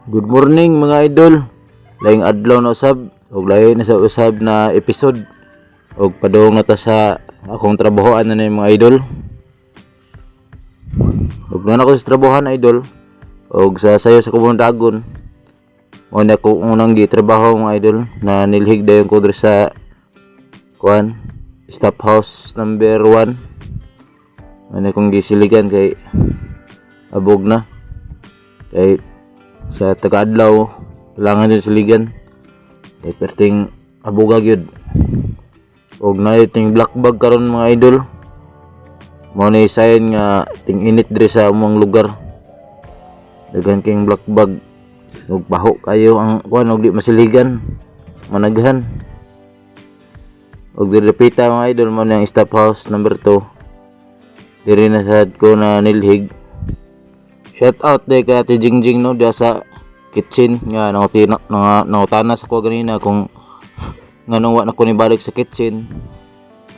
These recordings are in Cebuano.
Good morning, mga idol. Laing adlaw na usab ug lahi na sa usab na episode. Ug padung na ta sa akong trabahoan na ni, mga idol. Ug naa na ko sa trabahoan, idol. Ug sa sayo sa Kubon Dagon. Mao na ako unang gitrabaho, mga idol, na nilhig dayon ko diri sa kuan, staff house number 1. Mao na akong gisiligan kay abog na. Kay sa taga-adlaw kailangan din siligan kay perting abuga gyud. Og naay ting black bag karon, mga idol. Mao ni sign nga ting init diri sa among lugar, daghan kayong black bag ug baho kayo ang kuan og di masiligan, managhan. Og diri dapita, mga idol, mao ni ang staff house number 2. Diri na sad ko na nilhig. Shout out day kay Ate Jingjing, no, diya sa kitchen nga nangutina nga nangutana sa ko ganina kung nganong wa na ko nibalik sa kitchen.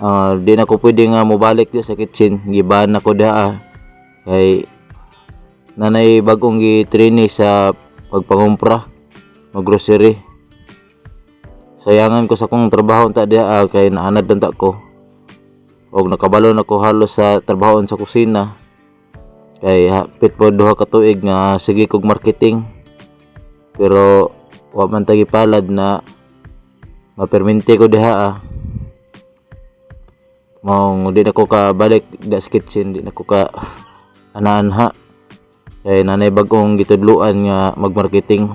Ah, di na ko pwede nga mobalik diya sa kitchen. Giban na ko diha kay nanay bagong gi-trainee sa pagpangumpra, maggrocery. Sayangan ko sa akong trabaho ta diha kay naanad ta ko. Og nakabalo na ko halos sa trabaho sa kusina kay hapit po 2 ka tuig nga sige kog marketing, pero wa man ta gipalad na mapermente ko diha. Maong di na ko ka balik diha sa kitchen, di na ko ka anaan ha kay nanay bagong gitudluan nga magmarketing.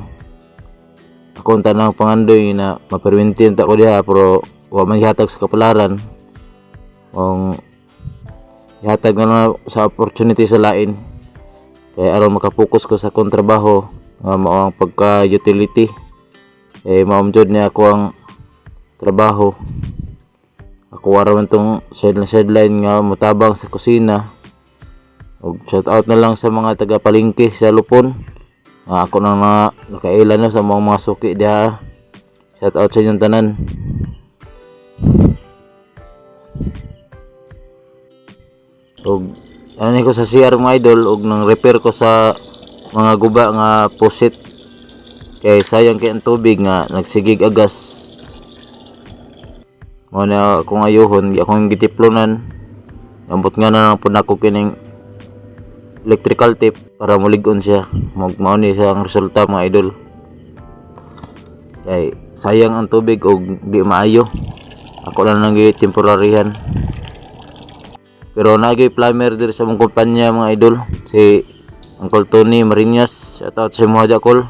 Ako ang tanang pangandoy na mapermente ta ko diha, pero wa man gihatag sa kapalaran. Maong ihatag na lang sa opportunity sa lain kay aron makapokus ko sa akong trabaho nga mao ang pagka utility, kay mao jud ni ako ang trabaho. Ako ra man tong sideline nga motabang sa kusina. Ug shout out na lang sa mga taga palengke sa Lupon. Ako na nga nakaila no sa mga suki diha. Shout out sa inyong tanan. Ug ano ni ko sa CR, mga idol, ug nang repair ko sa mga guba nga pusit kay sayang kay ang tubig nga nagsigig agas. Mao na akong ayuhon, di akong gitiplonan. Ambot nga na lang pud nako kining electrical tape para mulig-on siya. Mao mao ni siya ang resulta, mga idol, kay sayang ang tubig og di maayo. Ako lang nang gitemporaryhan, pero nagay plumber diri sa mong kumpanya, mga idol, si Uncle Tony Marinas. Shout out sa mga jakol.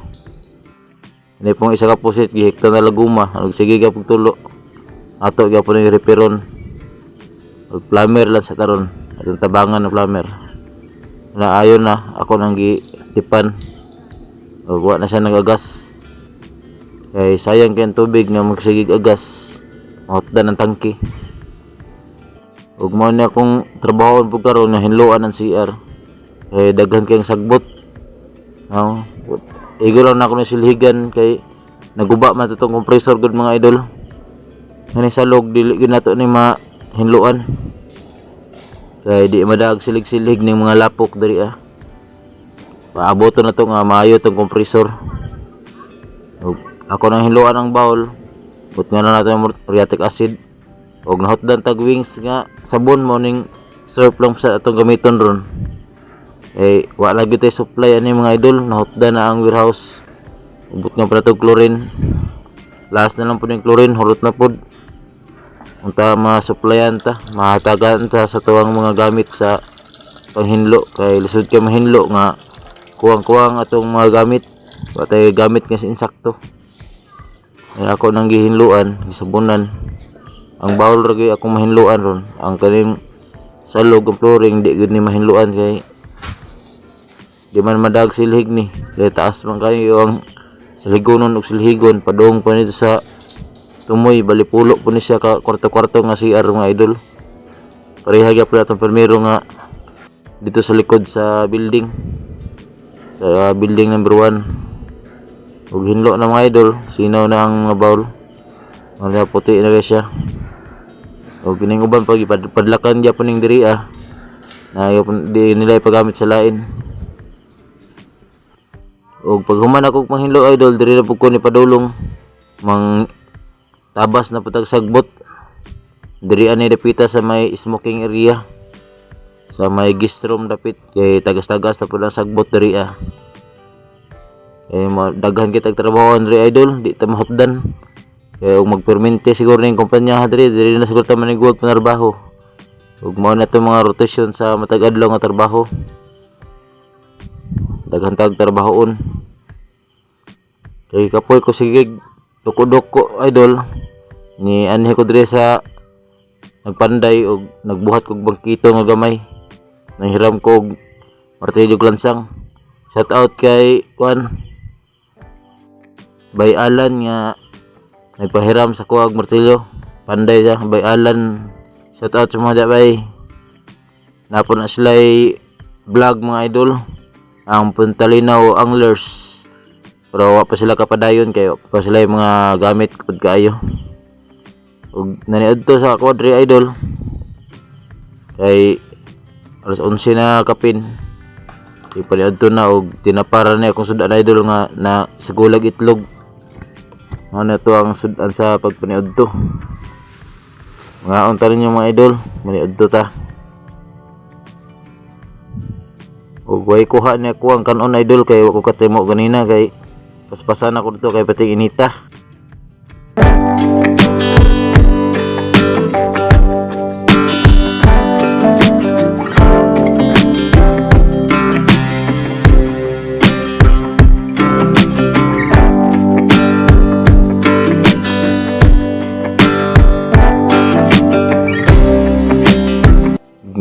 Ini pong isa ka pusit gihikta na laguma ug sige ka pugtulo. Ato gyapon ni reperon ug plumber lang sa taron atong tabangan ng plumber na ayon na ako nang gitipan ug wa na siya nagagas kay sayang kay ang tubig nga magsigig agas, mahutdan ang tangki. Ug mao ni akong trabahoon pud karon nga hinloan ang CR kay daghan kayong sagbot. No, igo lang na ako ni silhigan kay naguba man to tong compressor gud, mga idol. Ngani salog dili gyud nato ni mahinloan kay di madag silig-silig ning mga lapok diri. Paaboto na to nga maayo tong compressor. Ug ako nang hinloan ang bowl but nga na nato ang muriatic acid og nahutdan tag Wings nga sabon. Mo ning surf lang sa atong gamiton ron eh wa lagi tay supply ani, mga idol. Nahutdan na ang warehouse. Ubot nga pa tog chlorine. Last na lang pud yung chlorine, hurot na pud. Unta masupplyan ta, mahatagan ta sa tuwang mga gamit sa panghinlo kay lisod kay mahinlo nga kuwang-kuwang atong mga gamit. Wa tay gamit nga insakto. Ay ako nang gihinluan, gisabunan. Ang bowl ra gyud akong mahinluan ron. Ang kaning salog, ang flooring, di gyud ni mahinluan kay di man madag silhig ni. Kay taas man kayo ang silhigonon ug silhigon padung pa nito sa tumoy. Bali pulo po ni siya ka kwarto-kwarto nga CR, mga idol. Pareha gyapon atong permero nga dito sa likod sa building, sa building number 1. Ug hinlo na, mga idol, sinaw na ang mga bowl. Mga puti na kay siya. Ug kining uban pag ipadlakan gyapon ning diri na di nila ipagamit sa lain. Ug paghuman ako panghinlo, idol, diri na pud ko ni padulong mang tabas na pud tag sagbot diri ani dapita sa may smoking area sa may guest room dapit, kay tagas-tagas na pud ang sagbot diri ah. Eh, daghan kitag trabaho diri, idol, di ta mahutdan. Kay ug magpermente siguro ning kumpanya diri, diri na siguro ta manigwag panarbaho. Ug mao na to mga rotation sa matag adlaw nga trabaho. Daghan tag trabahoon. Kay kapoy ko sige duko-duko, idol, ni anhi ko diri sa nagpanday og nagbuhat kog bangkito nga gamay. Nanghiram ko og martilyo ug lansang. Shout out kay kuan, Bay Alan, nga nagpahiram sa kuag martilyo. Panday siya, Bay Alan. Shout out sa mga bay. Napo na sila vlog, mga idol. Ang Puntalinaw Anglers. Pero wa pa sila kapadayon kay wa pa sila yung mga gamit pud kaayo. Ug naniud to sa quadri, idol. Kay alas 11 na kapin. Di pa niadto na og tinapara niya akong sudan, idol, nga na sa gulag itlog. Ano to ang sudan sa pagpaniudto. Mga unta ninyo, mga idol, maniudto ta. Ug way kuha niya ko ang kanon, idol, kay wa ko katimo ganina kay paspasan ako dito kay pati inita.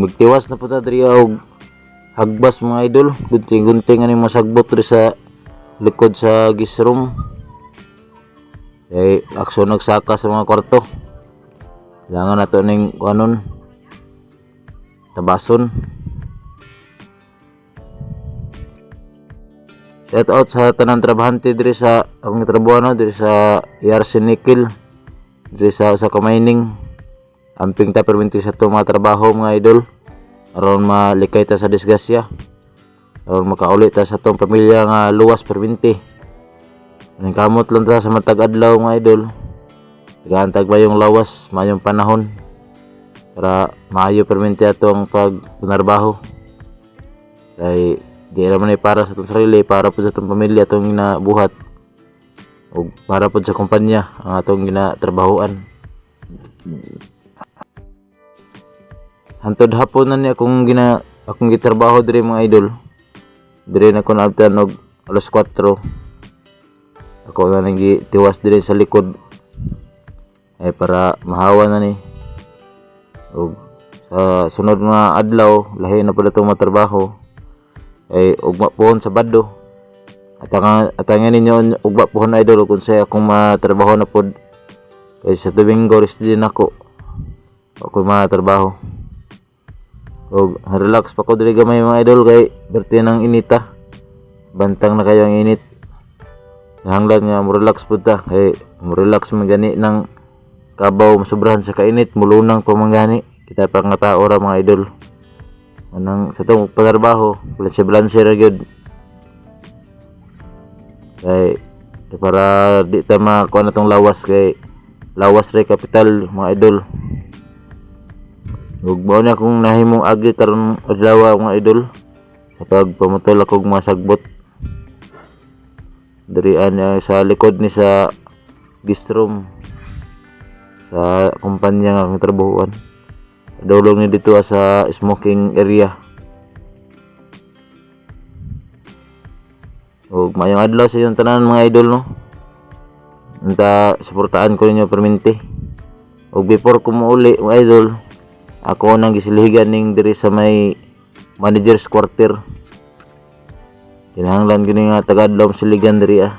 Magtiwas na po ta diri og hagbas, mga idol. Gunting-gunting ani masagbot diri sa likod sa guest room. Kay aksyon nagsaka sa mga kwarto. Kailangan nato ning kuanon, tabason. Shout out sa tanan trabahante diri sa akong trabaho, no, diri sa ERC Nickel, diri sa mining. Amping ta perminti sa itong mga trabaho, mga idol, aron malikay ta sa disgrasya, aron makauli ta sa atong pamilya nga luwas perminti. Nang kamot lang ta sa matag adlaw, mga idol. Tagaan tag mayong lawas, mayong panahon para maayo perminti ato ang pagpunarbaho. Kay di naman ay para sa atong sarili, para po sa atong pamilya atong ginabuhat ug para po sa kumpanya ang atong ginatrabahoan. Hantod hapon na ni akong gitrabaho diri, mga idol. Diri na ko naabtan og alas 4. Ako na nang gitiwas diri sa likod ay para mahawa na ni. Ug sa sunod mga adlaw lahi na pud atong matrabaho ay ugma pohon, Sabado. Atangan ninyo ugma pohon, idol, kung sa akong matrabaho na pod, kay sa Domingo rest din ako ako matrabaho. Og relax pa ko diri gamay, mga idol, kay berti ng inita. Bantang na kayo ang init. Nahanglan nga mo relax pud ta kay mo relax man gani ng kabaw masobrahan sa kainit, mulunang pa man gani. Kita pa nga tao ra, mga idol. Anang sa tong panarbaho, balanse balanse ra gyud. Kay para di ta makuha na tong lawas, kay lawas ra kapital, mga idol. Ug mao na akong nahimong agi karon adlaw, mga idol, sa pagpamutol akong mga sagbot diri ani sa likod ni sa guest room sa kumpanya nga akong trabahoan. Dulong ni dito sa smoking area. Ug maayong adlaw sa inyong tanan, mga idol, no. Unta suportaan ko ninyo perminti. Ug before ko muuli, mga idol, ako nang gisilihigan ning diri sa may manager's quarter. Kinahanglan ko ni nga tagadlaw siligan diri ah.